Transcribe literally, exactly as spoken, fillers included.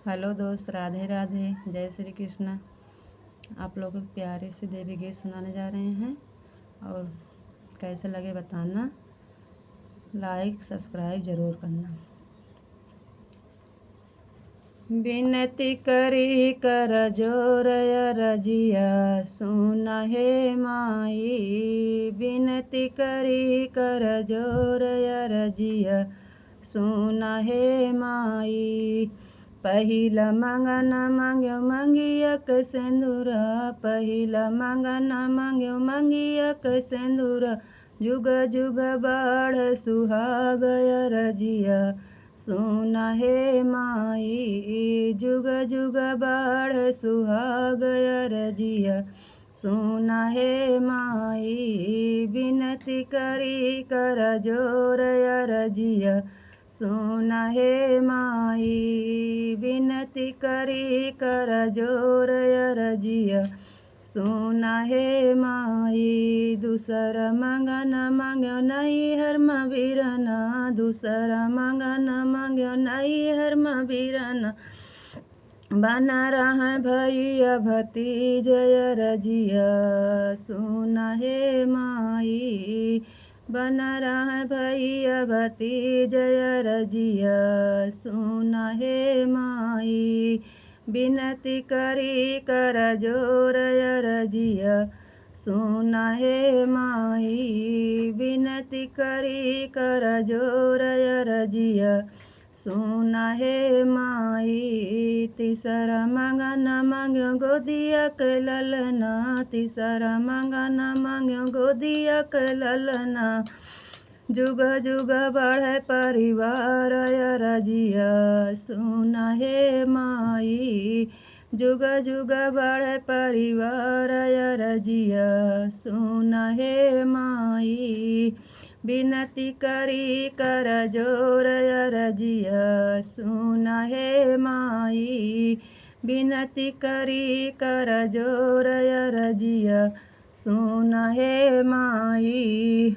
हेलो दोस्त, राधे राधे, जय श्री कृष्णा। आप लोगों को प्यारे से देवी गीत सुनाने जा रहे हैं और कैसे लगे बताना, लाइक सब्सक्राइब जरूर करना। बिनती करी कर जोर अरजिया, सुन हे माई। बिनती करी कर जोर अरजिया, सुन हे माई। पहिला मंगन मांग्यो मंगिया के सेंदुरा, पहिला मंगन मांग्यो मंगिया के सेंदुरा। जुग जुग बाढ़ सुहाग अरजिया, सुन हे माई। जुग जुग बाढ़ सुहाग अरजिया, सुन हे माई। बिनती करी कर जोर अरजिया, सुन हे माई। बिनती करी कर जोर अरजिया, सुन हे माई। दूसर मंगन मांग्यो नैहर म बिरना, दूसर मंगन मांग्यो नैहर म बिरना। बन रहे भैया भतीज अरजिया, सुन हे माई। बन रहे भैया भतीज अरजिया, सुन हे माई। बिनती करी कर जोर अरजिया, सुन हे माई। बिनती करी कर जोर अरजिया, सुन हे माई। तीसर मंगन मांग्यो गोदिया के ललना, तीसर मंगन मांग्यो गोदिया के ललना। जुग जुग बढ़े परिवार अरजिया, सुन हे माई। जुग जुग बढ़े परिवार अरजिया, सुन हे माई। बिनती करी कर जोर अरजिया, सुन हे माई। बिनती करी कर जोर अरजिया, सुन हे माई।